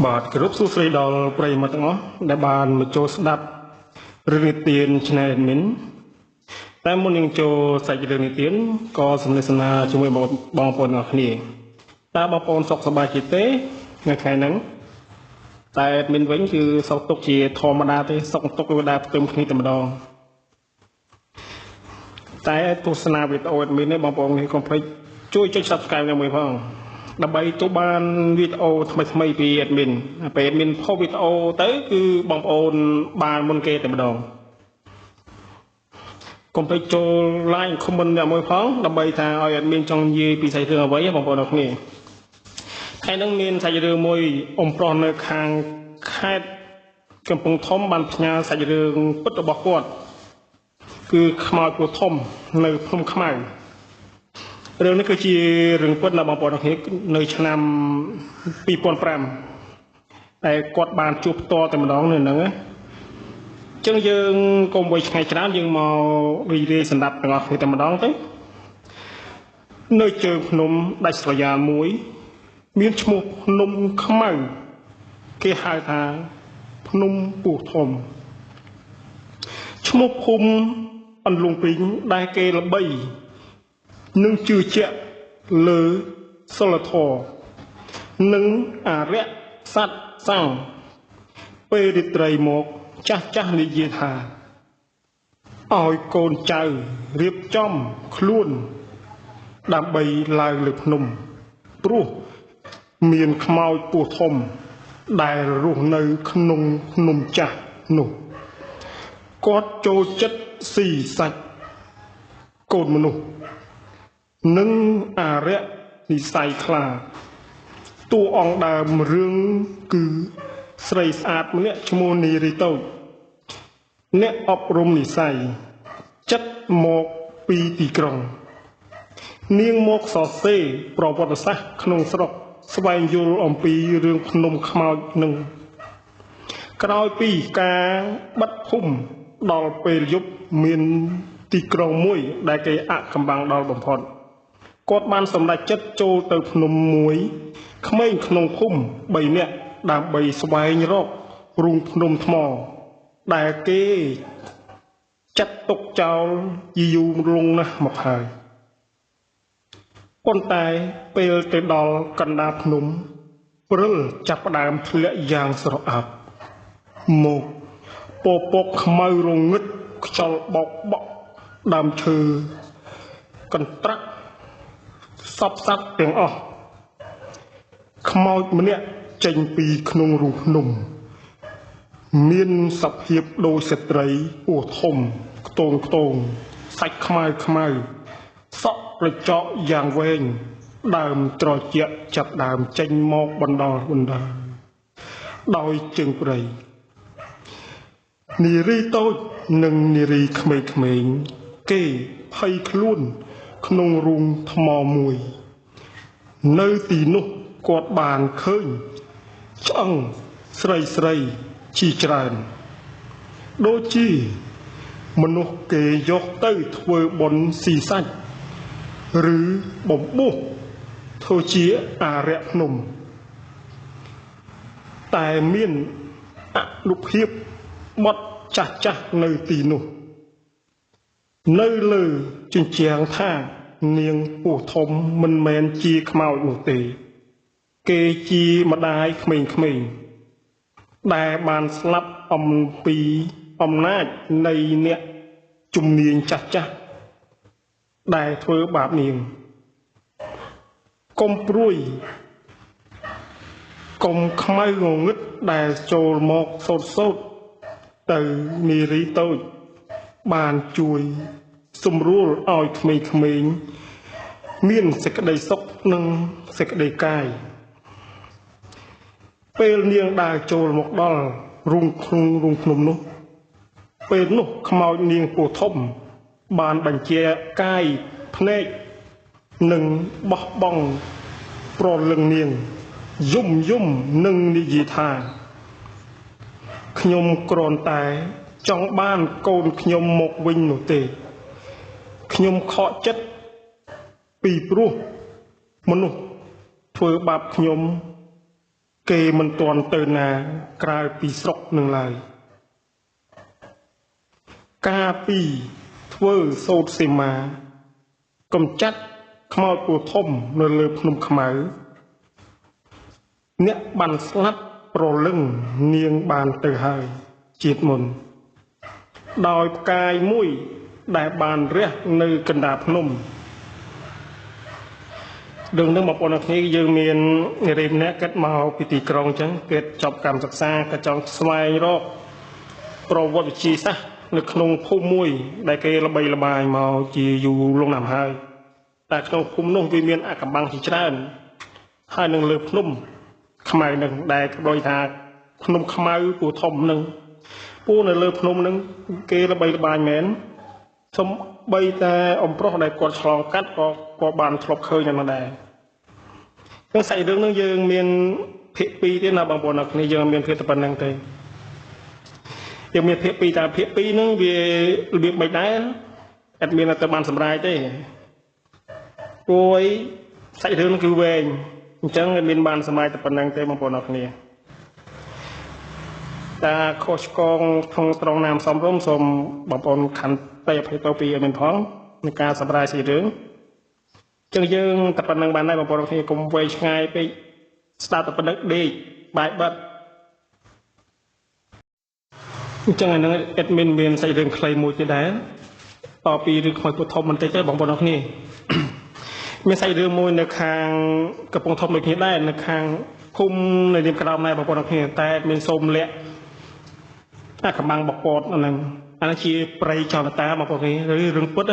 បាទគោរពសួស្តីដល់ប្រិយមិត្តទាំងអស់ដែលបានមកចូលស្ដាប់រឿងនិទាន Channel Admin តែមុននឹងចូលសាច់រឿងនិទានក៏សំណេះសំណាលជាមួយបងប្អូនទាំងអស់គ្នាតើបងប្អូនសុខសប្បាយជាទេនៅថ្ងៃហ្នឹងតែ admin វិញគឺសុខទុក្ខជាធម្មតាទេសុខទុក្ខវាដើរផ្ទឹមគ្នាតែម្ដងតែទស្សនាវីដេអូ admin នេះបងប្អូននេះកុំភ្លេចជួយចុច Subscribe នៅមួយផងដើម្បីទទួលបានវីដេអូថ្មីៗពី admin ពេល admin ផុសវីដេអូទៅគឺបងប្អូនបានមុនគេតែម្ដងកុំភ្លេចចូល like comment អ្នកមួយផងដើម្បីថាឲ្យ admin ចង់និយាយពីសាច់រឿងអ្វីបងប្អូនអរគ្នាថ្ងៃហ្នឹងមានសាច់រឿងមួយអ៊ំប្រុសនៅខាងខេត្តកំពង់ធំបានផ្ញើសាច់រឿងពិតរបស់គាត់គឺខ្មោចពោះធំនៅភ្នំខ្មៅរឿងនេះគឺជារឿងពិតណាបងប្អូនអរគ្នានៅឆ្នាំ2005តែគាត់បានជួបផ្ទាល់តែម្ដងនៅហ្នឹងណាអញ្ចឹងយើងកុំវៃឆ្ងាយច្រើនយើងមករីករាយសម្រាប់ទាំងអស់គ្នាតែម្ដងទៅនៅជើងភ្នំដាច់ស្រយាលមួយមានឈ្មោះភ្នំខ្មៅគេហៅថាភ្នំពោះធំឈ្មោះភូមិអន្លង់ពីងដែលគេល្បីនឹងជឿជាក់លើសិលធម៌និងអរិយសត្វសង្ឃពេលរាត្រីមកចាស់ចាស់និយាយថាឲ្យកូនចៅរៀបចំខ្លួនដើម្បីឡើងលើភ្នំព្រោះមានខ្មោចពោះធំដែលរស់នៅក្នុងភ្នំចាស់នោះគាត់ចូលចិត្តស៊ីសាច់កូនមនុស្សនិងអរិយនិស័យខ្លាតួអង្គដើមរឿងគឺស្រីស្អាតម្នាក់ឈ្មោះនីរីតូចអ្នកអប់រំនិស័យចិត្តមកពីទីក្រុងនាងមកសរសេរប្រវត្តិសាស្ត្រក្នុងស្រុកស្វែងយល់អំពីរឿងភ្នំខ្មោចនឹងក្រោយពីការបិទភូមិដល់ពេលយប់មានទីក្រុងមួយដែលគេអកំបាំងដល់បំផុតគាត់បានសម្រេចចិត្តចូលទៅភ្នំមួយក្មេងក្នុងភូមិ3នាក់ដើម្បីស្វែងរករូងភ្នំថ្មដែលគេចាត់ទុកចោលយូរលង់ណាស់មកហើយប៉ុន្តែពេលទៅដល់កណ្ដាលភ្នំព្រិលចាប់ផ្ដើមធ្លាក់យ៉ាងស្រអាប់មកពពកខ្មៅរងឹតខ្យល់បោកបក់ដើមឈើកន្ត្រាក់សពសត្វទាំងអស់ខ្មោចម្នាក់ចេញពីក្នុងរូងភ្នំមានសភាពដូចស្ត្រីពោះធំខ្ទងខ្ទងសាច់ខ្មៅខ្មៅសក់ប្រចកយ៉ាងវែងដើមត្រជាក់ចាប់ដើមចេញមកបណ្ដោបណ្ដាដោយជើងព្រៃនារីតូចនិងនារីក្មេងៗគេភ័យខ្លួនក្នុងរូងថ្មមួយនៅទីនោះគាត់បានឃើញឆ្អឹងស្រីស្រីជាច្រើនដូចជាមនុស្សគេយកទៅធ្វើបុណ្យស៊ីសាច់ឬបំពោះធ្វើជាអរិយភ្នំតែមានអនុភាពបត់ចាស់ចាស់នៅទីនោះនៅលើជញ្ជាំងថានាងពោះធំមិនមែនជាខ្មោចនោះទេគេជាម្ដាយក្មេងៗដែលបានស្លាប់អំពីអំណាចនៃអ្នកជំនាញចាស់ចាស់ដែលធ្វើបាបនាងកុំព្រួយកុំខ្មៅងងឹតដែលចូលមកសូត្រសូត្រទៅនារីតូចបានជួយសម្រួលឲ្យក្មេងៗមានសេចក្តីសុខនិងសេចក្តីកាយពេលនាងដើរចូលមកដល់រូងក្នុងរូងភ្នំនោះពេលនោះខ្មោចនាងពោះធំបានបញ្ជាកាយភ្នែកនិងបោះបង់ប្រលឹងនាងយំយំនឹងនិយាយថាខ្ញុំគ្រាន់តែចង់បានកូនខ្ញុំមកវិញនោះទេខ្ញុំខកចិត្តពីព្រោះមនុស្សធ្វើបាបខ្ញុំ គេមិនទាន់ទៅណាក្រៅពីស្រុកនឹងឡើយការពីធ្វើសូត្រសីមាកំចាត់ខ្មោចពស់ធំនៅលើភ្នំខ្មៅអ្នកបានស្លាប់ប្រលឹងនាងបានទៅហើយជាតិមុនដោយផ្កាយមួយដែលបានរះនៅកណ្ដាលភ្នំរឿងនឹងបងប្អូនគ្នាយើងមាននារីម្នាក់គាត់មកពីទីក្រុងអញ្ចឹងគាត់ចប់កម្មសិក្សាគាត់ចង់ស្វែងរកប្រវត្តិវិទ្យាសាស្ត្រនៅក្នុងភូមិមួយដែលគេល្បីល្បាញមកជាយូរលង់ណាស់ហើយតែក្នុងភូមិនោះវាមានអកំបាំងជាច្រើនហើយនឹងលើភ្នំខ្មៅនឹងដែលដូចថាភ្នំខ្មៅពូធំនឹងពូនៅលើភ្នំនឹងគេល្បីល្បាញមែនសំបីតែអំប្រុសដែលគាត់ឆ្លងកាត់ក៏បានធ្លាប់ឃើញយ៉ាងនោះដែរចឹងសាច់រឿងនឹងយើងមានភាគ2ទៀតណាបងប្អូនអរគ្នាយើងមានភាគតែប៉ុណ្្នឹងទេយើងមានភាគ2តែភាគ2ហ្នឹងវារបៀបមិនដែរអត់មានទៅបានសម្រាយទេព្រោះសាច់រឿងគឺវែងអញ្ចឹងអត់មានបានសម្រាយតែប៉ុណ្្នឹងទេបងប្អូនអរគ្នាតាខុសឆ្គងក្នុងត្រង់ណាមសំរុំសូមបងប្អូនខន្តីអភ័យទោសពីអមានផងในការសម្រាយសាច់រឿងចឹងយើងតែប៉ុណ្្នឹងបានដែរបងប្អូនគ្នាកុំវែងឆ្ងាយពេកស្ដាប់តែប៉ុណ្្នឹងដេកបាយបិទអញ្ចឹងអានឹង admin មានសាច់រឿងខ្លីមួយទៀតដែរតពីរឿងខ្មោចពុទ្ធធំបន្តិចទេបងប្អូនគ្នាមានសាច់រឿងមួយនៅខាងកំពង់ធំដូចគ្នាដែរនៅខាងភូមិនៅរៀមក្រោមដែរបងប្អូនគ្នាតែមានសូមលាក់អាកំបាំងបកតហ្នឹងអានេះជាព្រៃចលតាបងប្អូនគ្នារឿងពិត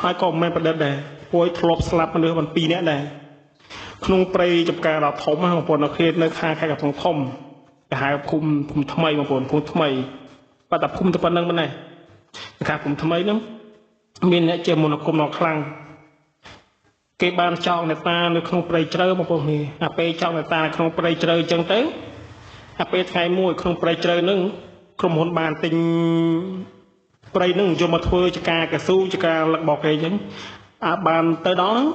ហើយក៏មិនមែនប្រឌិតដែរព្រោះធ្លាប់ស្លាប់មនុស្សបាន2នាក់ដែរក្នុងព្រៃចំការដ៏ធំបងប្អូនគ្នានៅខាងខេត្តកំពង់ធំគេហៅភូមិថ្មីបងប្អូនភូមិថ្មីប៉ុន្តែភូមិតែប៉ុណ្្នឹងមិនដែរខាងភូមិថ្មីហ្នឹងមានអ្នកជាមន្តអាគមដ៏ខ្លាំងគេបានចងអ្នកតានៅក្នុងព្រៃជ្រៅបងប្អូនគ្នាអាពេលចងអ្នកតាក្នុងព្រៃជ្រៅអញ្ចឹងទៅអាពេលថ្ងៃមួយក្នុងព្រៃជ្រៅហ្នឹងក្រុមហ៊ុនបានទិញព្រៃហ្នឹងយកមកធ្វើជាការកស៊ូជាការលឹកបោកគេអញ្ចឹងអាបានទៅដល់ហ្នឹង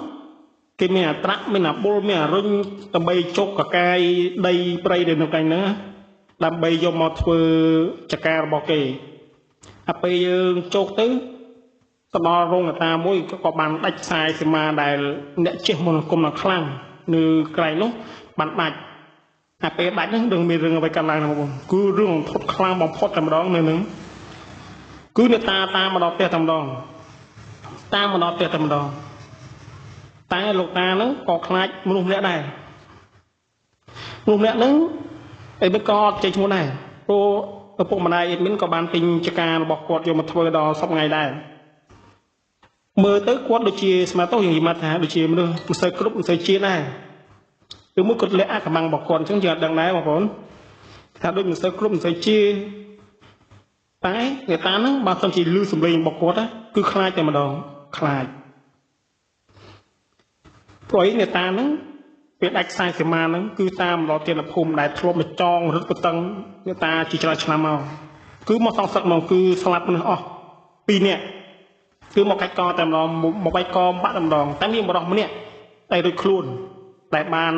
គេមានអាត្រាក់មានអាបុលមានអារុញដើម្បីជោគកកាយដីព្រៃនៅក្នុងកន្លែងហ្នឹងដើម្បីយកមកធ្វើចការរបស់គេអាពេលយើងជោគទៅដល់រោងតាមួយក៏បានដាច់ខ្សែសីមាដែលអ្នកជិះមន្តអាគមដ៏ខ្លាំងនៅកន្លែងនោះបានដាច់អាពេលដាច់ហ្នឹងដឹងមានរឿងអ្វីកើតឡើងបងប្អូនគឺរឿងរន្ធត់ខ្លាំងបំផុតតែម្ដងនៅនឹងគឺអ្នកតាតាមមកដល់ផ្ទះតែម្ដងតាមមកដល់ផ្ទះតែម្ដងតែលោកតាហ្នឹងក៏ខ្លាចមនុស្សម្នាក់ដែរមនុស្សម្នាក់ហ្នឹងអីមិនក៏អត់ចេញឈ្មោះដែរព្រោះឪពុកម្ដាយអេដមីនក៏បានទិញចការរបស់គាត់យកមកធ្វើដល់សប្តាហ៍ថ្ងៃដែរមើលទៅគាត់ដូចជាស្មាតោយើងនិយាយមកថាដូចជាមនុស្សមិនសូវគ្រប់មិនសូវជាដែរគឺមួយគាត់លាក់អាកំបាំងរបស់គាត់អញ្ចឹងយើងអត់ដឹងដែរបងប្អូនថាដូចមិនសូវគ្រប់មិនសូវជាតែអ្នកតាហ្នឹងបើសិនជាលឺសំឡេងរបស់គាត់គឺខ្លាចតែម្ដងខ្លាចព្រោះអីអ្នកតាហ្នឹងពេលដាច់ខ្សែសីមាហ្នឹងគឺតាមដល់ទានភូមិដែលធ្លាប់មកចងរឹតបន្តឹងអ្នកតាជាច្រើនឆ្នាំមកគឺមកសងសឹកមកគឺស្លាប់មនុស្សអស់2នាក់គឺមកកាច់កតែម្ដងមកបែកកបាក់តែម្ដងតែមានបរិសម្នាក់តែរួចខ្លួនតែបាន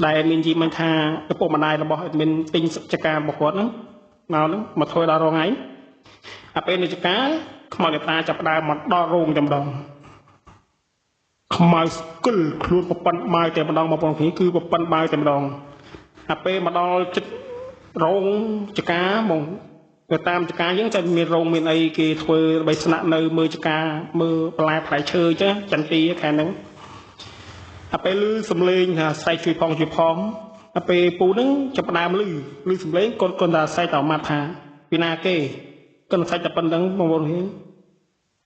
ដែលមានយីមិនថាឪពុកម្ដាយរបស់អេដមីនទិញចការរបស់គាត់ហ្នឹងមកហ្នឹងមកធ្វើដល់រងថ្ងៃអាពេលនៅចការខ្មោចតាចាប់ដើមមកដល់រោងតែម្ដងខ្មៅស្កិលខ្លួនប្រប៉ិនបាយតែម្ដងបងប្អូនគ្នាគឺប្រប៉ិនបាយតែម្ដងអាពេលមកដល់ចិត្តរោងចការហ្មងទៅតាមចការយើងតែមានរោងមានអីគេធ្វើដើម្បីស្នាក់នៅមើលចការមើលបន្លែផ្លែឈើចឹងចន្ទីខែហ្នឹងអាពេលលឺសំឡេងថាស្រែកជួយផងជួយផងអាពេលពូហ្នឹងចាប់ដើមលឺសំឡេងគាត់គាត់ថាស្រែកតម៉ាត់ថាពីណាគេគាត់ស្រែកតែប៉ុណ្្នឹងបងប្អូនគ្នា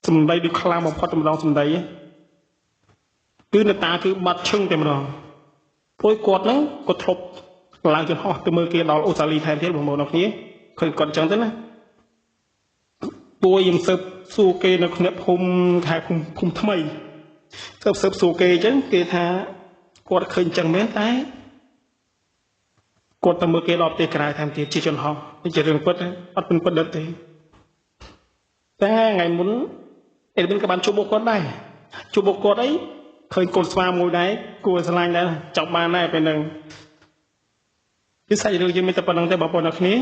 សំដីដូចខ្លាំងបំផុតតែម្ដងសំដីគឺអ្នកតាគឺបាត់ឈឹងតែម្ដងព្រោះគាត់ហ្នឹងគាត់ធ្លាប់ឡើងយន្តហោះទៅមើលគេដល់អូស្ត្រាលីថែមទៀតបងប្អូនគ្នាឃើញគាត់អញ្ចឹងទៅណាពួយខ្ញុំស៊ើបសួរគេនៅក្នុងភូមិខែភូមិថ្មីស៊ើបសួរគេអញ្ចឹងគេថាគាត់ឃើញអញ្ចឹងមែនតែគាត់ទៅមើលគេដល់ប្រទេសក្រៅថែមទៀតជាជនហោះនេះជារឿងពិតអត់ពិតដឹកទេតែថ្ងៃមុនអេដមីនក៏បានជួបបុគ្គលដែរជួបបុគ្គលអីឃើញកូនស្វាមួយដែរគួរស្រឡាញ់ដែរចង់បានដែរពេលហ្នឹង គឺសាច់រឿងយើងមានតែប៉ុណ្្នឹងទេបងប្អូនអរគ្នា។